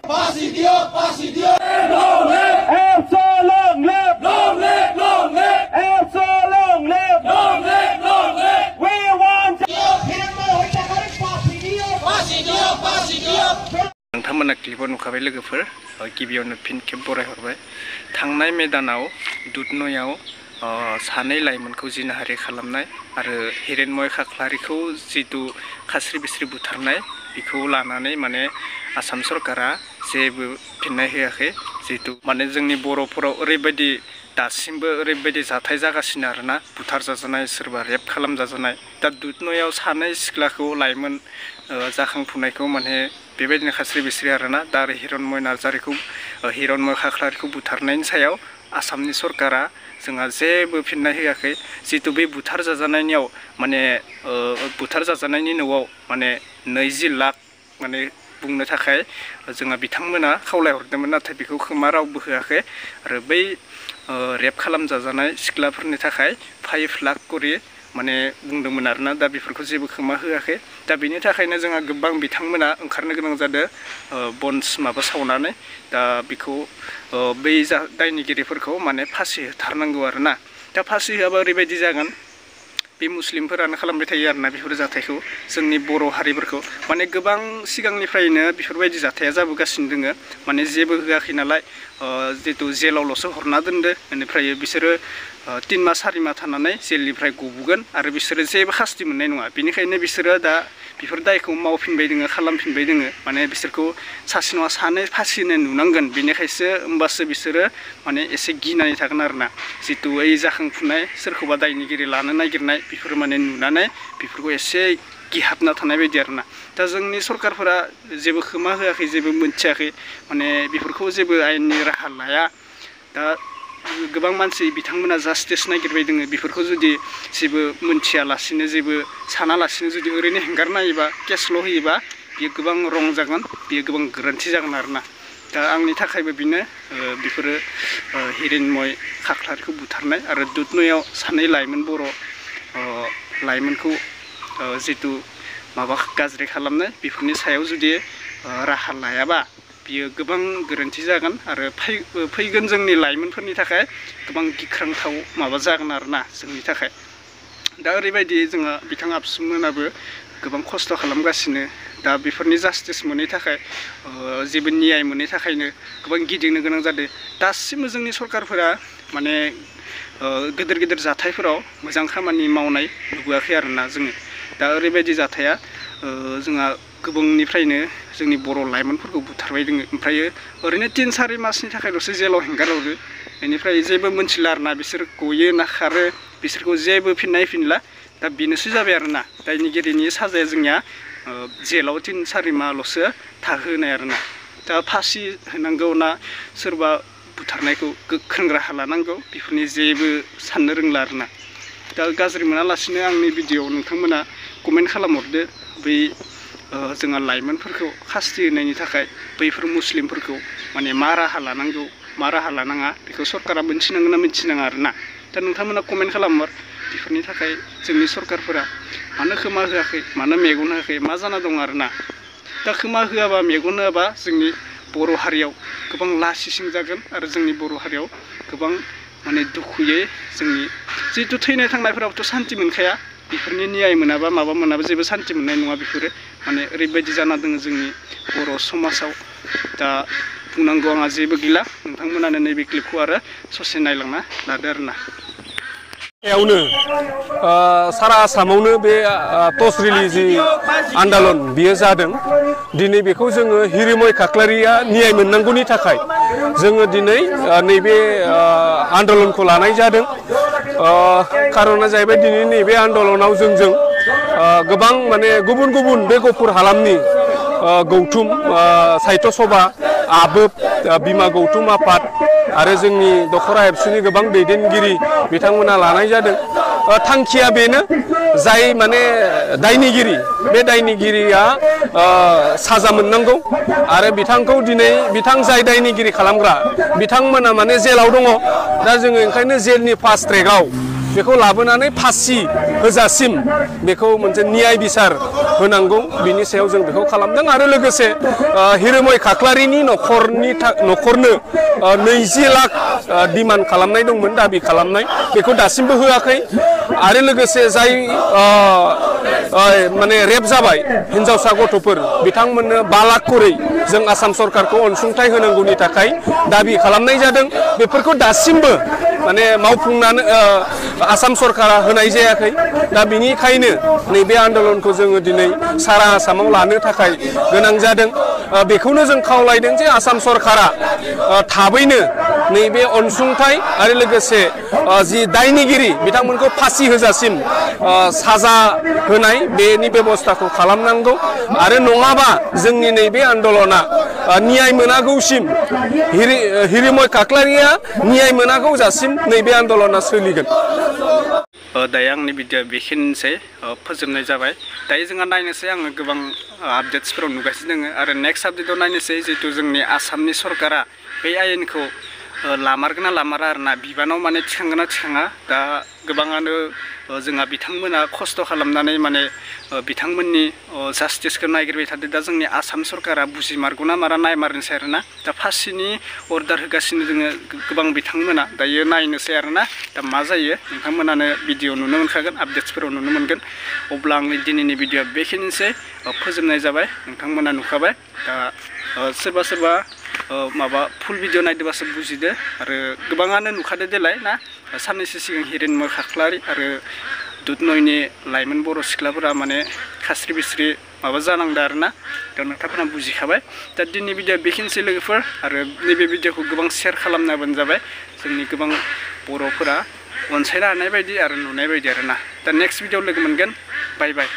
Faci Diop, Faci Diop. Long live! And so long live! Long live! Long live! And so long live! Long live! Long live! We want Faci Diop, Faci Diop. नोंथांमोना क्लिपाव नुखाबाय लोगोफोर गिबियावनो फिन खेब बरायहरबाय थांनाय मेदानाव दुधनयाव सानै लाइमोनखौ जिनाहारि खालामनाय आरो हिरेनमय खाख्लारिखौ जितु खास्रि बिस्रि बुथारनाय बेखौ लानानै माने आसाम सरकारा जेबो फिननाय होयाखै जितु माने जोंनि बर'फोराव ओरैबायदि दासिमबो ओरैबायदि जाथाय जागासिनो आरोना बुथार जाजानाय सोरबा रेप खालामजाजानाय दा दुधनयाव सानै सिख्लाखौ लाइमोन जाखांफुनायखौ माने बेबायदिनो खास्रि बिस्रि आरोना दा आरो हिरनमय नार्जारिखौ हिरनमय खाख्लारिखौ बुथारनायनि सायाव आसामनि सरकारा जोंहा जेबो फिननाय होयाखै जितु बे बुथार जाजानायनियाव माने बुथार जाजानायनि न'आव माने 20 लाख माने बुंनो थाखाय जोंहा बिथांमोना खावलायहरदोंमोन नाथाय बेखौ खोमा रावबो होयाखै आरो बै रेप खालामजाजानाय सिख्लाफोरनि थाखाय 5 लाख करि माने बुंदोंमोन आरोना दा बेफोरखौ जेबो खोमा होयाखै दा बेनि थाखायनो जोंहा गोबां बिथांमोना ओंखारनो गोनां जादों बन्स माबा सावनानै दा बेखौ बै दायनिगिरिफोरखौ माने फासि होथारनांगौ आरोना दा फासि होआबा ओरैबायदि जागोन बे मुस्लिमफोरानो खालामबाय थायो आरोना बेफोर जाथायखौ जोंनि बर' हारिफोरखौ माने गोबां सिगांनिफ्रायनो बेफोरबायदि जाथाया जाबोगासिनो दोङो माने जेबो होआखै नालाय जितु जेलावल'सो हरना दोनदो बेनिफ्राय बिसोरो 3 मास 4 मास थानानै जेलनिफ्राय गबोगोन आरो बिसोरो जेबो खास्ति मोननाय नङा बेनिखायनो बिसोरो दा बेफोर दायखौ मावफिनबाय दोङो खालामफिनबाय दोङो माने बिसोरखौ सासे नङा सानै फासिनो नुनांगोन बेनिखायसो होमबासो बिसोरो माने एसे गिनानै थागोन आरोना जितु ओइ जाखांफुनाय सोरखौबा दायनिगिरि लानो नागिरनाय बेफोर माने नुनानै बेफोरखौ एसे गिहाबना थानाय बायदि आरोना दा जोंनि सरकारफोरा जेबो खोमा होआखै जेबो मोनथियाखै माने बेफोरखौ जेबो आयेननि राहा लाया दा गोबां मानसि बिथांमोना जास्टिस नागिरबाय दोङो बेफोरखौ जुदि जेबो मोनथियालासिनो जेबो सानालासिनो जुदि ओरैनो हेंगारना होयोबा केसल' होयोबा बियो गोबां रं जागोन बियो गोबां गोरोन्थि जागोन आरोना दा आंनि थाखायबो बेनो बेफोरो हिरेनमय खाख्लारिखौ बुथारनाय आरो दुधनयाव सानै लाइमोन बर' लाइमोनखौ जितु माबा गाज्रि खालामनाय बेफोरनि सायाव जुदि राहा लायाबा बियो गोबां गोरोन्थि जागोन आरो फैगोन जोंनि लाइमोनफोरनि थाखाय गोबां गिख्रांथाव माबा जागोन आरोना जोंनि थाखाय दा ओरैबायदि जोंहा बिथां आबसुमोनाबो गोबां खस्थ' खालामगासिनो दा बेफोरनि जास्टिस मोनैनि थाखाय जेबो न्याय मोनैनि थाखायनो गोबां गिदिंनो गोनां जादों दासिमबो जोंनि सरकारफोरा माने गेदेर गेदेर जाथायफोराव मोजां खामानि मावनाय नुबोआखै आरोना जोङो दा ओरैबायदि जाथाया जोंहा गोबांनिफ्रायनो जोंनि बर' लाइमोनफोरखौ बुथारबाय दोङो ओमफ्राय ओरैनो 3-4 मासनि थाखायल'सो जेलाव हेंगारहरो बेनिफ्राय जेबो मोनथिला आरोना बिसोर गयो ना खारो बिसोरखौ जेबो फिननाय फिनला दा बेनोसो जाबाय आरोना दायनिगिरिनि साजाया जोंनिया जेलाव 3-4 माहल'सो थाहोनाय आरोना दा फासि होनांगौ ना सोरबा बुथारनायखौ गोख्रों राहा लानांगौ बेफोरनि जेबो साननो रोंला आरोना दा गाज्रि मोनालासिनो आंनि भिडिअ'आव नोंथांमोना कमेन्ट खालामहरदो बै जोंहा लाइमोनफोरखौ खास्ति होनायनि थाखाय बैफोर मुस्लिमफोरखौ माने मा राहा लानांगौ मा राहा लानाङा बेखौ सरकारा मिन्थिनांगोन ना मिन्थिनाङा आरोना दा नोंथांमोना कमेन्ट खालामहर बेफोरनि थाखाय जोंनि सरकारफोरा मानो खोमा होआखै मानो मेगन होआखै मा जाना दं आरोना दा खोमा होआबा मेगन होआबा जोंनि बर' हारियाव गोबां लासिसिं जागोन आरो जोंनि बर' हारियाव गोबां माने दुखुयै जोंनि जितु थैनाय थांनायफोराबोथ' सान्ति मोनखाया बेफोरनि न्याय मोनाबा माबा मोनाबा जेबो सान्ति मोननाय नङा बेफोरो माने ओरैबायदि जाना दङ जोंनि बर' समाजाव दा बुंनांगौ आंहा जेबो गैला नोंथांमोनानो नैबे क्लिपखौ आरो ससे नायलांना लादो आरोना सारा आसामावनो बे टर्च रिलिजि आन्दलन बियो जादों दिनै बेखौ जोङो हिरेनमय खाख्लारिया न्याय मोननांगौनि थाखाय जोङो दिनै नैबे आन्दलनखौ लानाय जादों खारना जाहैबाय दिनै नैबे आन्दलनाव जोंजों गोबां माने गुबुन गुबुन बे गफुर हालामनि गौथुम साहित्य सभा आबोब बिमा गौथुम आफाद आरो जोंनि दखरा एबसुनि गोबां दैदेनगिरि बिथांमोना लानाय जादों थांखिया बेनो जाय माने दायनिगिरि बे दायनिगिरिया साजा मोननांगौ आरो बिथांखौ दिनै बिथां जाय दायनिगिरि खालामग्रा बिथांमोना माने जेलाव दङ दा जोङो ओंखायनो जेलनि फास्ट ट्रेकआव बेखौ लाबोनानै फासि होजासिम बेखौ मोनसे न्याय बिसार होनांगौ बिनि सायाव जों बेखौ खालामदों आरो लोगोसे हिरोमै खाख्लारिनि न'खरनो 20 लाख डिमान्ड खालामनाय दंमोन दाबि खालामनाय बेखौ दासिमबो होआखै आरो लोगोसे जाय माने रेप जाबाय हिनजावसा गथ'फोर बिथांमोननो 5 लाख करै जों आसाम सरकारखौ अनसुंथाइ होनांगौनि थाखाय दाबि खालामनाय जादों बेफोरखौ दासिमबो माने मावफुंनानै आसाम सरकारा होनाय जायाखै दा बिनिखायनो नैबे आन्दलनखौ जोङो दिनै सारा आसामाव लानो थाखाय गोनां जादों बेखौनो जों खावलायदों जे आसाम सरकारा थाबैनो नैबे अनसुंथाइ आरो लोगोसे जि दायनिगिरि बिथांमोनखौ फासि होजासिम साजा होनाय बेनि बेबस्थाखौ खालामनांगौ आरो नङाबा जोंनि नैबे आन्दलना न्याय मोनागौसिम हिरिमय खाख्लारिया न्याय मोनागौ जासिम नैबे आन्दलना सोलिगोन दायो आंनि भिडिअ बेखिनिसै फोजोबनाय जाबाय दायो जोंहा नायनोसै आङो गोबां आपडेट्सफोराव नुगासिनो दङ आरो नेक्स्ट आपडेटआव नायनोसै जिहेतु जोंनि आसामनि सरकारा बे आयेनखौ लामारगोन ना लामारा आरोना बिबानाव माने थिखांगोन ना थिखाङा दा गोबाङानो जोंहा बिथांमोना खस्थ' खालामनानै माने बिथांमोननि जास्टिसखौ नागिरबाय थादों दा जोंनि आसाम सरकारा बुजिमारगौ ना मारा नायमारनोसै आरोना दा फासिनि अर्डार होगासिनो दोङो गोबां बिथांमोना दायो नायनोसै आरोना दा मा जायो नोंथांमोनानो भिडिअ नुनो मोनखागोन आपडेट्सफोराव नुनो मोनगोन अब्ला आंनि दिनैनि भिडिअ बेखिनिसै फोजोबनाय जाबाय नोंथांमोना नुखाबाय दा सोरबा माबा फुल भिडिअ नायदोंबासो बुजिदो आरो गोबाङानो नुखादो देलाय ना साननैसो सिगां हिरेनमय खाख्लारि आरो दुधनयनि लाइमोन बर' सिख्लाफोरा माने खास्रि बिस्रि माबा जानांदों आरोना दा नोंथांमोना बुजिखाबाय दा दिनैनि भिडिअ बेखिनिसै लोगोफोर आरो नैबे भिडिअखौ गोबां शेयार खालामना होबानो जाबाय जोंनि गोबां बर'फोरा अनसायनो हानाय बायदि आरो नुनाय बायदि आरोना दा नेक्स्ट भिडिअ लोगो मोनगोन बाय बाय